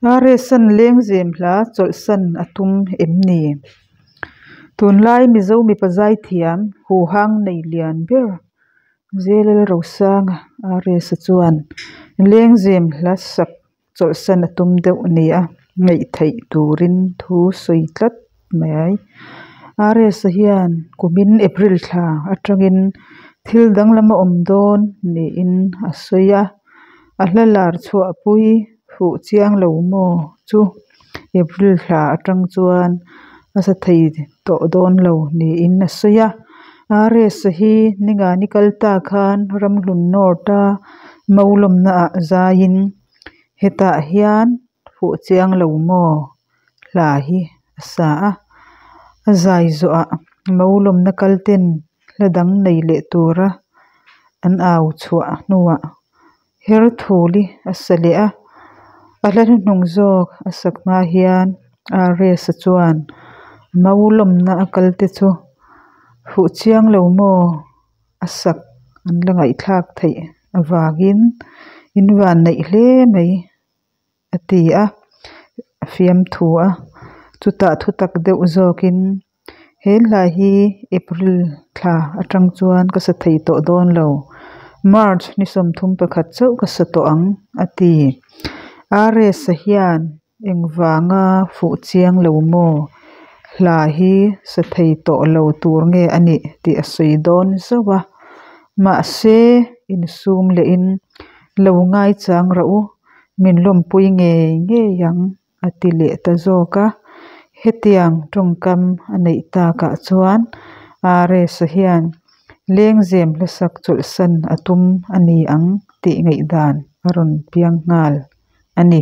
RS-a'n lengzem hla chawlhsan a tum em ni? Tunlai Mizo mipa zaithiam huhang nei lian ber J.Lalrosanga, RS-a chuan lengzem hla sak chawlhsan a tum deuh nia ngaih theih turin thu sawi tlat mai. RS-a hian kumin April thla atangin thil danglam a awm dawn niin a sawi a, a hla lar chhuahpui fuh chiang lo maw chu April thla atang chuan a sa thei tawh dawn lo niin a sawi a. RS-a hi Ningani kal ta khan Ramhlun North-a Maulawmnaah zaiin hetah hian fuh chiang lo maw hla hi a sa a. A zai zawhah Maulawmna kalten hla dang nei leh tura an au chhuah hnuah Herthuli a sa leh a. A hla hnuhnung zawk a sak hma hian RS-a chuan Maulawmna a kalte chu fuh chiang lo maw a sak an la ngaihthlak theih avangin in vanneih hle mai a ti a, a fiamthu a. Chutah thutak deuh zawkin he hla hi April thla atang chuan ka sa thei tawh dawn lo, March ni 31 chauh ka sa tawh ang a ti. RS-a hian engvanga fuh chiang lo maw hla hi sa thei tawh lo tur nge a nih tih a sawi dawn zauh a, mahse insum lehin lo ngaichang rawh u, min lawmpui ngei ngei ang a ti leh ta zawk a. Hetiang tawngkam a neih takah chuan RS-a hian lengzem hlasak chawlhsan a tum a ni ang tih ngaihdan a rawn piang nghal a ni.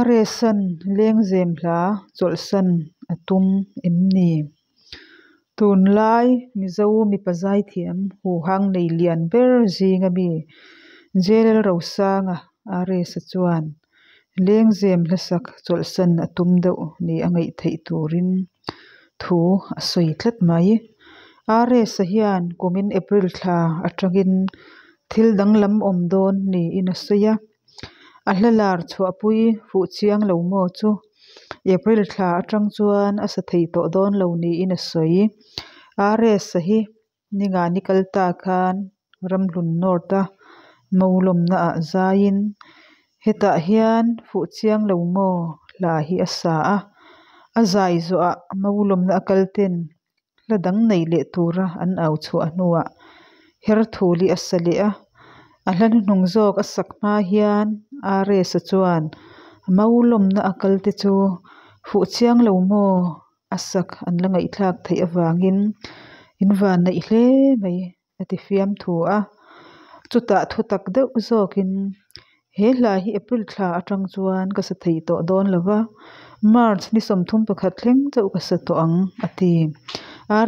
RS-a'n lengzem hla chawlhsan a tum em ni? Tunlai Mizo mipa zaithiam huhang nei lian ber zinga mi J.Lalrosanga, RS-a chuan lengzem hlasak chawlhsan a tum deuh ni a ngaih theih turin thu a sawi tlat mai. RS-a hian kumin April thla atangin thil danglam awm dawn niin a sawi a. A hla lar chhuahpui fuh chiang lo maw chu April thla atang chuan a sa thei tawh dawn lo niin a sawi. RS-a hi Ningani kal ta khan Ramhlun North-a Maulawmnaah zaiin hetah hian fuh chiang lo maw hla hi a sa a. A zai zawhah Maulawmna a kalten hla dang nei leh tura an au chhuah hnuah Herthuli a sa leh a. A hla hnuhnung zawk a sak hma hian RS-a chuan Maulawmna a kalte chu fuh chiang lo maw a sak an la ngaihthlak theih avangin in vanneih hle mai a ti fiamthu a. Chutah thutak deuh zawkin he hla hi April thla atang chuan ka sa thei tawh dawn lo va, March ni 31 thleng chauh ka sa tawh ang a ti.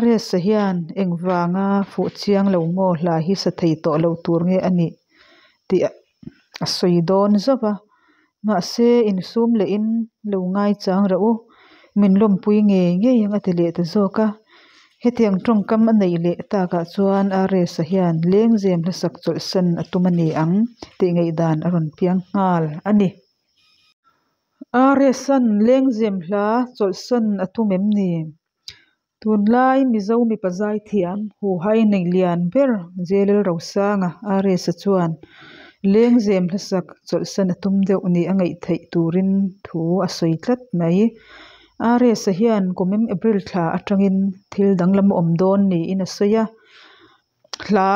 RS-a hian engvanga fuh chiang lo maw hla hi sa thei tawh lo tur nge a nih tih a sawi dawn zauh a, mahse insum lehin lo ngaichang rawh u, min lawmpui ngei ngei ang a ti leh ta zawk a. Hetiang tawngkam a neih leh takah chuan RS-a hian lengzem hlasak chawlhsan a tum a ni ang tih ngaihdan a rawn piang nghal a ni. RS-a'n lengzem hla chawlhsan a tum em ni? Tunlai Mizo mipa zaithiam huhai nei lian ber J.Lalrosanga, RS-a chuan lengzem hlasak chawlhsan a tum deuh ni a ngaih theih turin thu a sawi tlat mai. RS-a hian kumin April thla atangin thil danglam a awm dawn niin a sawi a, hla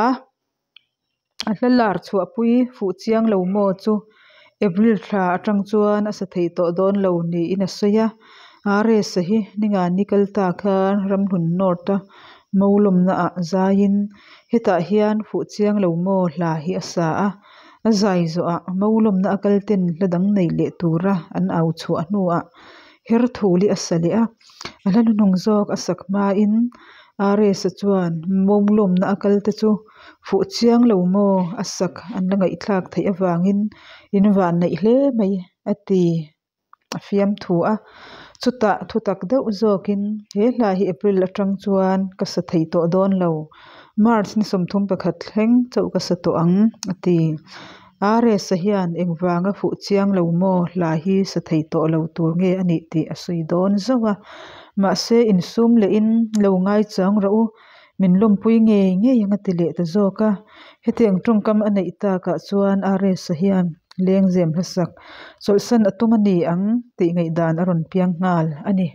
a hla lar chhuahpui fuh chiang lo maw chu April thla atang chuan a sa thei tawh dawn lo niin a sawi a. RS-a hi Ningani kal ta khan Ramhlun North-a Maulawmnaah zaiin hetah hian fuh chiang lo maw hla hi a sa a. A zai zawhah Maulawmna a kalten hla dang nei leh tura an au chhuah hnuah Herthuli a sa leh a. A hla hnuhnung zawk a sak hmain RS-a chuan Maulawmna a kalte chu fuh chiang lo maw a sak an la ngaihthlak theih avangin in vanneih hle mai a ti a fiamthu a. Chutah thutak deuh zawkin he hla hi April atang chuan ka sa thei tawh dawn lo, March ni 31 thleng chauh ka sa tawh ang a ti. RS-a hian engvanga fuh chiang lo maw hla hi sa thei tawh lo tur nge a nih tih a sawi dawn zauh a. Mahse insum lehin lo ngaichang rawh u, min lawmpui ngei ngei ang a ti leh ta zawk a. Hetiang tawngkam a neih takah chuan RS-a hian lengzem hlasak chawlhsan a tum a ni ang tih ngaihdan a rawn piang nghal a ni.